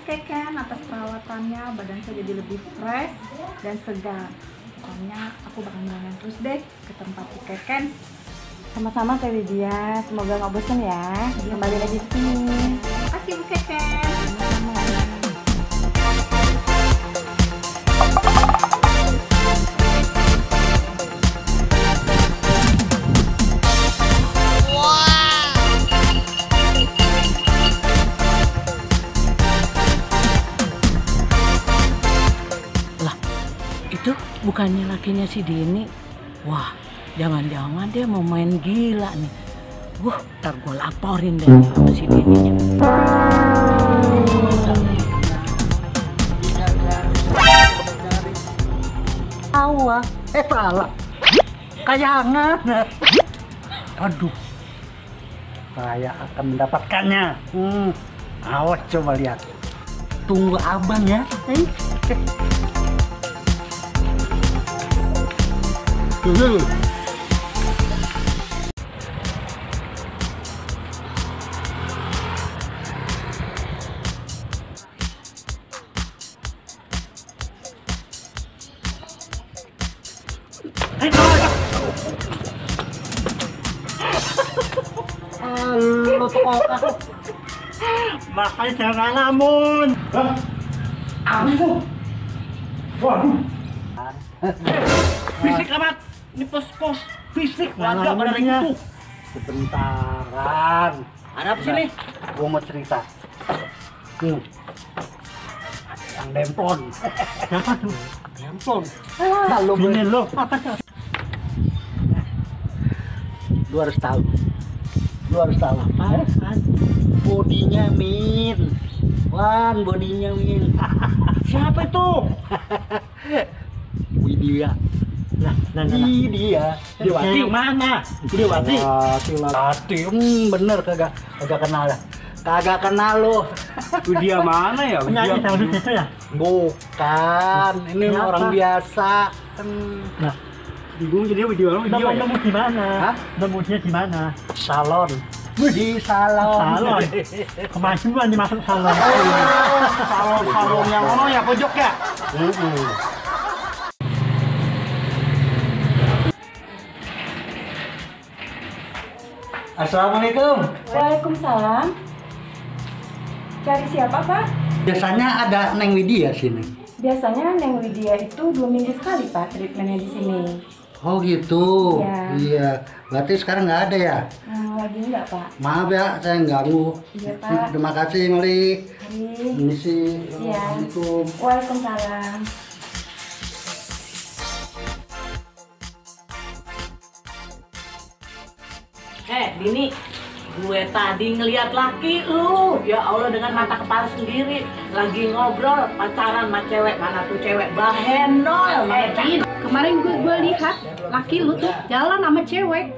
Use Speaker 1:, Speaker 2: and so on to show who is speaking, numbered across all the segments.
Speaker 1: Keken atas perawatannya, badan saya jadi lebih fresh dan segar. Pokoknya aku bakal jalan terus deh ke tempat si Keken.
Speaker 2: Sama-sama Teh Widya, semoga nggak bosan ya. Kembali lagi ke sini.
Speaker 1: Terima kasih Bu Keken.
Speaker 3: Itu bukannya lakinya si Dini. Wah, jangan-jangan dia mau main gila nih. Wah, ntar gue laporin deh sama si Dininya.
Speaker 4: Awah, salah. Kayangan. Aduh, saya akan mendapatkannya. Awas coba lihat. Tunggu abang ya. Lu tokok. Makanya jangan ngalamun. Ampun. Waduh. Fisik amat. Ini pos-pos fisik warga pada ribut. Sebentaran. Ada apa sih nih? Gua mau cerita. Yang demplon. Siapa tuh? Demplon. Lalu ini lo. Apa tuh? Lu harus tahu. Apa? Bodinya Min. Wan, bodinya Min. Siapa itu? Widya. Nah. Widya. Dewati mana? Dewati. Dewati. Bener kagak kenal ya. Kagak kenal lo. Widya mana ya? Widya sama itu ya? Bukan. Ini orang biasa. Nah, bingung jadi Widya orang. Nemu di mana? Hah? Nemu dia di mana? Salon. Di salon. Kemajuan dimasuk salon. Salon yang mana ya pojok ya? Assalamualaikum.
Speaker 2: Waalaikumsalam. Cari siapa, Pak?
Speaker 4: Biasanya ada Neng Widya sini.
Speaker 2: Biasanya Neng Widya itu 2 minggu sekali, Pak, treatmentnya di sini.
Speaker 4: Oh gitu.
Speaker 2: Iya.
Speaker 4: Iya. Berarti sekarang nggak ada ya?
Speaker 2: Lagi enggak, Pak?
Speaker 4: Maaf ya, saya ganggu.
Speaker 2: Iya, Pak.
Speaker 4: Terima kasih, Meli.
Speaker 2: Mari.
Speaker 4: Misi.
Speaker 2: Iya.
Speaker 4: Assalamualaikum.
Speaker 2: Waalaikumsalam.
Speaker 3: Dini, gue tadi ngeliat laki lu, ya Allah, dengan mata kepala sendiri lagi ngobrol pacaran sama cewek. Mana tuh cewek bahenol,
Speaker 1: Kemarin gue lihat laki lu tuh jalan sama cewek.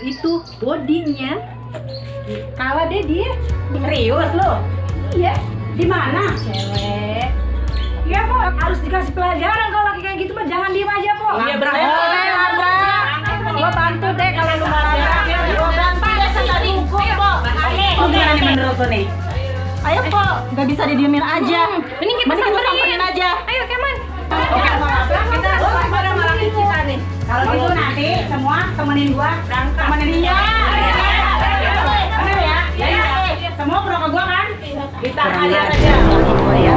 Speaker 1: Itu bodinya kalah deh dia.
Speaker 3: serius lu?
Speaker 1: Iya. Di mana? Cewek. Iya, Po. Harus dikasih pelajaran kalau laki kayak gitu mah jangan diem aja, Po.
Speaker 3: Iya, berani.
Speaker 1: Gua bantu deh kalau lu mau.
Speaker 3: Gua bantu deh sekali hukum, Po.
Speaker 1: Lu gimana nih menurut lu nih?
Speaker 2: Ayo, Po. Nggak bisa didiemin aja.
Speaker 1: Mending kita samperin
Speaker 2: aja.
Speaker 1: Ayo, Keman. Kita pada malam kita nih. Kalau gitu nanti semua temenin gua berangkat. Temenin dia. Bener ya? Ya. Semua pro ke gua kan? Kita hajar aja. Oh iya.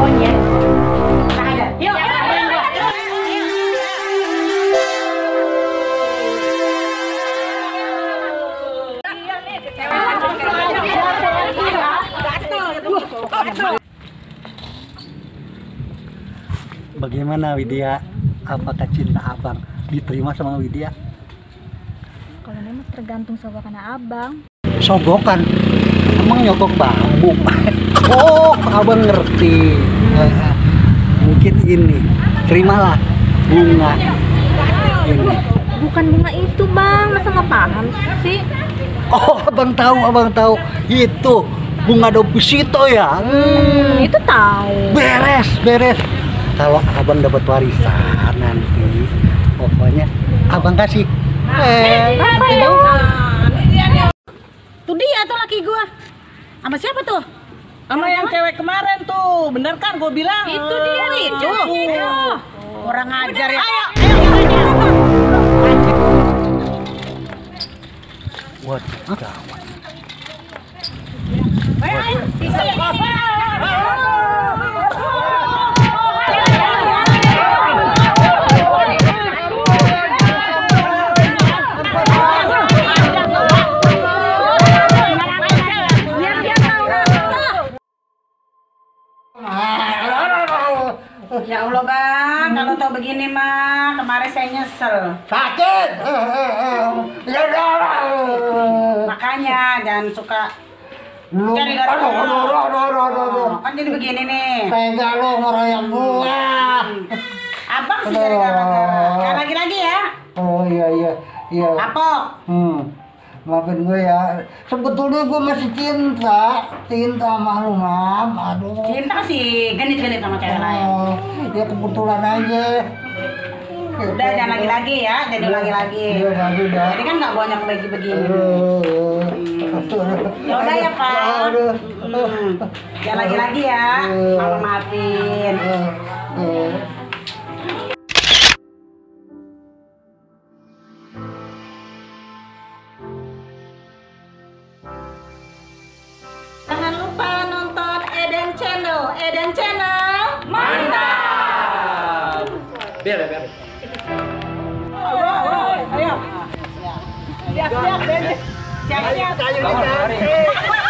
Speaker 1: Kita hajar. Yuk.
Speaker 4: Bagaimana Widya? Apakah cinta abang diterima sama Widya?
Speaker 2: Kalau memang tergantung sogokan abang.
Speaker 4: Sogokan? Emang nyogok bambu? Oh, abang ngerti. Mungkin ini, terimalah bunga ini.
Speaker 2: Bukan bunga itu, Bang. Masa nggak paham sih?
Speaker 4: Oh, abang tahu. Itu bunga deposito ya?
Speaker 2: Itu tahu.
Speaker 4: Beres. Kalau abang dapat warisan nanti, pokoknya abang kasih.
Speaker 1: Tuh dia tuh laki gua. Sama siapa tuh?
Speaker 3: Sama yang cewek kemarin tuh, bener kan gue bilang?
Speaker 1: Itu dia nih,
Speaker 3: Kurang ajar ya.
Speaker 4: Waduh,
Speaker 1: Ya Allah bang, kalau tahu begini mah kemarin saya nyesel.
Speaker 4: sakit. Ya udah.
Speaker 1: Makanya jangan suka
Speaker 4: Lu,
Speaker 1: cari gara-gara.
Speaker 4: aduh.
Speaker 1: Kan jadi begini nih.
Speaker 4: Tega lu ngeroyok gua.
Speaker 1: Abang sih cari gara-gara. Jangan lagi-lagi ya.
Speaker 4: Oh iya.
Speaker 1: Kapok.
Speaker 4: Maafin gue ya. Sebetulnya gue masih cinta sama lu, Mam. Aduh.
Speaker 1: Cinta sih genit-genit sama cewek lain.
Speaker 4: Ya kebetulan aja.
Speaker 1: Udah jangan lagi-lagi ya, jadi lagi-lagi.
Speaker 4: Iya, udah.
Speaker 1: Jadi kan nggak banyak bagi begini. Ya udah ya Pak. Jangan lagi-lagi ya. Mama maafin. Jangan lupa nonton Eden Channel.
Speaker 3: Mantap. Biar.
Speaker 1: Ayo. Siap-siap.
Speaker 4: Ayo.